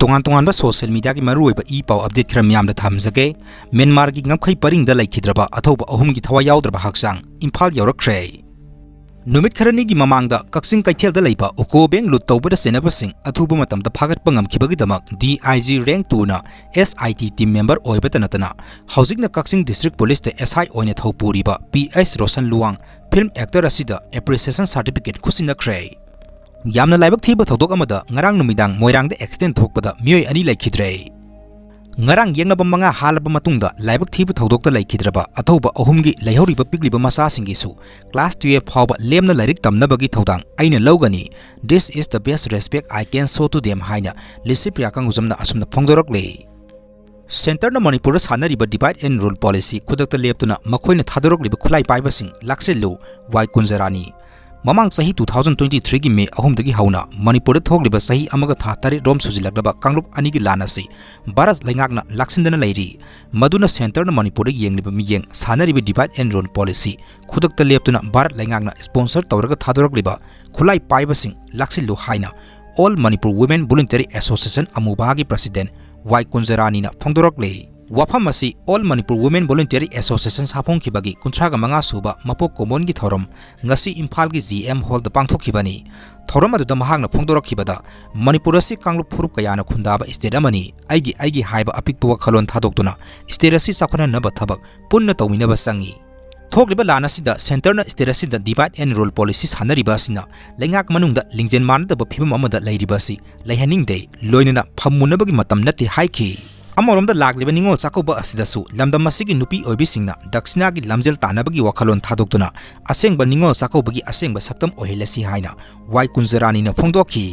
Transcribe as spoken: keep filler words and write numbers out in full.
ꯇꯣꯉꯥꯟ ꯇꯣꯉꯥꯟꯕ social mediaꯒꯤ ꯃꯔꯨꯑꯣꯏꯕ ꯏ ꯄꯥꯎ update ꯈꯔ ꯃꯤꯌꯥꯝꯗ ꯊꯝꯖꯒꯦ꯫ ꯃ꯭ꯌꯥꯟꯃꯥꯔꯒꯤ ꯉꯝꯈꯩ ꯄꯔꯤꯡꯗ ꯂꯩꯈꯤꯗ꯭ꯔꯕ ꯑꯊꯧꯕ ꯑꯍꯨꯝꯒꯤ ꯊꯋꯥꯏ ꯌꯥꯎꯗ꯭ꯔꯕ ꯍꯛꯆꯥꯡ ꯏꯝꯐꯥꯜ ꯌꯧꯔꯛꯈ꯭ꯔꯦ꯫ ꯅꯨꯃꯤꯠ ꯈꯔꯅꯤꯒꯤ ꯃꯃꯥꯡꯗ ꯀꯛꯆꯤꯡ ꯀꯩꯊꯦꯜꯗ ꯂꯩꯕ UCO bank loot ꯇꯧꯕꯗ ꯆꯦꯟꯅꯕꯁꯤꯡ ꯑꯊꯨꯕ ꯃꯇꯝꯗ ꯐꯥꯒꯠꯄ ꯉꯝꯈꯤꯕꯒꯤꯗꯃꯛ DIG rank twoꯅ SIT team member ꯑꯣꯏꯕꯇ ꯅꯠꯇꯅ ꯍꯧꯖꯤꯛꯅ ꯀꯛꯆꯤꯡ district policeꯇ SI ꯑꯣꯏꯅ ꯊꯧ ꯄꯨꯔꯤꯕ PS Roshan Luwang film actor ꯑꯁꯤꯗ appreciation certificate ꯈꯨꯠꯁꯤꯟꯅꯈ꯭ꯔꯦ꯫ ꯌꯥꯝꯅ ꯂꯥꯏꯕꯛ ꯊꯤꯕ ꯊꯧꯗꯣꯛ ꯑꯃꯗ ꯉꯔꯥꯡ ꯅꯨꯃꯤꯗꯥꯡ ꯃꯣꯏꯔꯥꯡꯗ accident ꯊꯣꯛꯄꯗ ꯃꯤꯑꯣꯏ ꯑꯅꯤ ꯂꯩꯈꯤꯗ꯭ꯔꯦ꯫ ꯉꯔꯥꯡ ꯌꯦꯛꯅꯕ ꯃꯉꯥ ꯍꯥꯜꯂꯕ ꯃꯇꯨꯡꯗ ꯂꯥꯏꯕꯛ ꯊꯤꯕ ꯊꯧꯗꯣꯛꯇ ꯂꯩꯈꯤꯗ꯭ꯔꯕ ꯑꯊꯧꯕ ꯑꯍꯨꯝꯒꯤ ꯂꯩꯍꯧꯔꯤꯕ ꯄꯤꯛꯂꯤꯕ ꯃꯆꯥꯁꯤꯡꯒꯤꯁꯨ class twelve ꯐꯥꯎꯕ ꯂꯦꯝꯅ ꯂꯥꯏꯔꯤꯛ ꯇꯝꯅꯕꯒꯤ ꯊꯧꯗꯥꯡ ꯑꯩꯅ ꯂꯧꯒꯅꯤ꯫ This is the best respect I can show to them ꯍꯥꯏꯅ ꯂꯤꯁꯤꯄ꯭ꯔꯤꯌꯥ ꯀꯪꯒꯨꯖꯝꯅ ꯑꯁꯨꯝꯅ ꯐꯣꯡꯗꯣꯔꯛꯂꯤ꯫ Centreꯅ ꯃꯅꯤꯄꯨꯔꯗ ꯁꯥꯟꯅꯔꯤꯕ divide and rule policy ꯈꯨꯗꯛꯇ ꯂꯦꯞꯇꯨꯅ ꯃꯈꯣꯏꯅ ꯊꯥꯗꯣꯔꯛꯂꯤꯕ ꯈꯨꯠꯂꯥꯏ ꯄꯥꯏꯕꯁꯤꯡ ꯂꯥꯛꯁꯤꯜꯂꯨ, ꯋꯥꯏ ꯀꯨꯟꯖꯔꯥꯅꯤ꯫ ꯃꯃꯥꯡ ꯆꯍꯤ two thousand twenty threeꯒꯤ May ꯑꯍꯨꯝꯗꯒꯤ ꯍꯧꯅ ꯃꯅꯤꯄꯨꯔꯗ ꯊꯣꯛꯂꯤꯕ ꯆꯍꯤ ꯑꯃꯒ ꯊꯥ ꯇꯔꯦꯠ ꯔꯣꯝ ꯁꯨꯖꯤꯜꯂꯛꯂꯕ ꯀꯥꯡꯂꯨꯞ ꯑꯅꯤꯒꯤ ꯂꯥꯟ ꯑꯁꯤ ꯚꯥꯔꯠ ꯂꯩꯉꯥꯛꯅ ꯂꯥꯛꯁꯤꯟꯗꯅ ꯂꯩꯔꯤ꯫ ꯃꯗꯨꯅ Centreꯅ ꯃꯅꯤꯄꯨꯔꯗ ꯌꯦꯡꯂꯤꯕ ꯃꯤꯠꯌꯦꯡ ꯁꯥꯟꯅꯔꯤꯕ divide and rule policy ꯈꯨꯗꯛꯇ ꯂꯦꯞꯇꯨꯅ ꯚꯥꯔꯠ ꯂꯩꯉꯥꯛꯅ sponsor ꯇꯧꯔꯒ ꯊꯥꯗꯣꯔꯛꯂꯤꯕ ꯈꯨꯠꯂꯥꯏ ꯄꯥꯏꯕꯁꯤꯡ ꯂꯥꯛꯁꯤꯜꯂꯨ ꯍꯥꯏꯅ All Manipur Women Voluntary Association ꯑꯃꯨꯕꯥꯒꯤ president ꯋꯥꯏ ꯀꯨꯟꯖꯔꯥꯅꯤꯅ ꯐꯣꯡꯗꯣꯔꯛꯂꯤ꯫ ꯋꯥꯐꯝ ꯑꯁꯤ All Manipur Women Voluntary Association ꯁꯥꯐꯣꯡꯈꯤꯕꯒꯤ ꯀꯨꯟꯊ꯭ꯔꯥꯒ ꯃꯉꯥ ꯁꯨꯕ ꯃꯄꯣꯛ ꯀꯨꯝꯑꯣꯟꯒꯤ ꯊꯧꯔꯝ ꯉꯁꯤ ꯏꯝꯐꯥꯜꯒꯤ GM hallꯗ ꯄꯥꯡꯊꯣꯛꯈꯤꯕꯅꯤ꯫ ꯊꯧꯔꯝ ꯑꯗꯨꯗ ꯃꯍꯥꯛꯅ ꯐꯣꯡꯗꯣꯔꯛꯈꯤꯕꯗ, ꯃꯅꯤꯄꯨꯔ ꯑꯁꯤ ꯀꯥꯡꯂꯨꯞ ꯐꯨꯔꯨꯞ ꯀꯌꯥꯅ ꯈꯨꯟꯗꯥꯕ state ꯑꯃꯅꯤ꯫ ꯑꯩꯒꯤ ꯑꯩꯒꯤ ꯍꯥꯏꯕ ꯑꯄꯤꯛꯄ ꯋꯥꯈꯜꯂꯣꯟ ꯊꯥꯗꯣꯛꯇꯨꯅ state ꯑꯁꯤ ꯆꯥꯎꯈꯠꯍꯟꯅꯕ ꯊꯕꯛ ꯄꯨꯟꯅ ꯇꯧꯃꯤꯟꯅꯕ ꯆꯪꯏ꯫ ꯊꯣꯛꯂꯤꯕ ꯂꯥꯟ ꯑꯁꯤꯗ Centreꯅ state ꯑꯁꯤꯗ divide and rule policy ꯁꯥꯟꯅꯔꯤꯕ ꯑꯁꯤꯅ ꯂꯩꯉꯥꯛ ꯃꯅꯨꯡꯗ ꯂꯤꯡꯖꯦꯜ ꯃꯥꯟꯅꯗꯕ ꯐꯤꯕꯝ ꯑꯃꯗ ꯂꯩꯔꯤꯕ ꯑꯁꯤ ꯂꯩꯍꯟꯅꯤꯡꯗꯦ, ꯂꯣꯏꯅꯅ ꯐꯝꯃꯨꯅꯕꯒꯤ ꯃꯇꯝ ꯅꯠꯇꯦ ꯍꯥꯏꯈꯤ꯫ ꯑꯃꯔꯣꯝꯗ ꯂꯥꯛꯂꯤꯕ ꯅꯤꯉꯣꯜ ꯆꯥꯛꯀꯧꯕ ꯑꯁꯤꯗꯁꯨ ꯂꯝꯗꯝ ꯑꯁꯤꯒꯤ ꯅꯨꯄꯤ ꯑꯣꯏꯕꯤꯁꯤꯡꯅ ꯗꯛꯁꯤꯅꯥꯒꯤ ꯂꯝꯖꯦꯜ ꯇꯥꯟꯅꯕꯒꯤ ꯋꯥꯈꯜꯂꯣꯟ ꯊꯥꯗꯣꯛꯇꯨꯅ ꯑꯁꯦꯡꯕ ꯅꯤꯉꯣꯜ ꯆꯥꯛꯀꯧꯕꯒꯤ ꯑꯁꯦꯡꯕ ꯁꯛꯇꯝ ꯑꯣꯏꯍꯜꯂꯁꯤ ꯍꯥꯏꯅ ꯋꯥꯏ ꯀꯨꯟꯖꯔꯥꯅꯤꯅ ꯐꯣꯡꯗꯣꯛꯈꯤ꯫